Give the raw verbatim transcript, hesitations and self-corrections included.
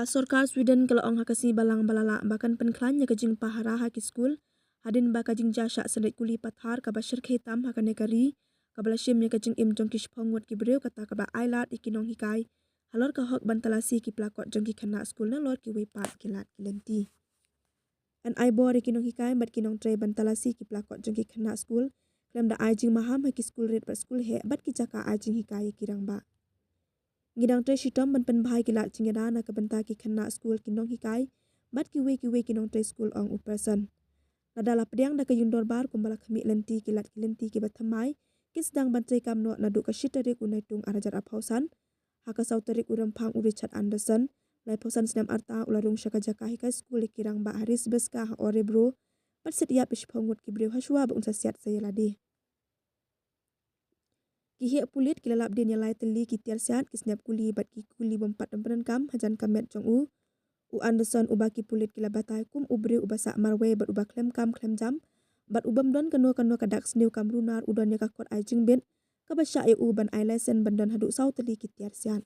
Ka sorkar Sweden ka la ong ha ka sngi Balang ba la lah ba kan pynkhlaiñ ïa ka jingpahara ha ki skul hadien ba ka jingjia shah synreit kuli pathar kaba shyrkhei tam ha kane ka ri kaba la shim ïa ka jingim jong ki shiphew ngut ki briew kata kaba ai lad ïa ki nonghikai halor ka hok ban talasi ki placard jong ki khynnah skul nalor kiwei pat ki lad ki lynti. Yn ai bor ïa ki nonghikai bad ki nongtrei ban talasi ki placard jong ki khynnah skul khlem da ai jingmaham ha ki skul rit bad skul heh bad ki jaka ai jinghikai ïa ki rangbah. Ngi dang trei shitom ban pynbha ïa ki lad jingïada na ka bynta ki khynnah skul, ki nonghikai bad kiwei kiwei ki nongtrei skul, ong u Persson. Lada la pdiang da ka ïing dorbar kumba la khmih lynti, ki lad ki lynti kiba thymmai kin sdang ban treikam noh naduh ka shi tarik u Naitung arhajar arphew san. Ha ka saw tarik u Rymphang u Richard Anderson, laiphew san snem rta, u la rung sha ka jaka hikai skul ïa ki rangbah ha Riksbergska ha Örebro bad siat ïap ïa shiphew ngut ki briew hashwa ba un sa siat sa ïalade. Ki heh pulit ki la lap dien ïa lai tylli ki tiar siat, ki sniap kuli bad ki kuli bym pat pyndonkam hajan ka met jong u. U Anderson, uba ki pulit ki la batai kum u briew uba sah marwei bad uba khlem kam khlem jam bad u bym don kano kano ka dak sniew kam runar, u don ïa ka kot ai jingbit kaba shah ïa u ban ai laisen ban don haduh saw tylli ki tiar siat.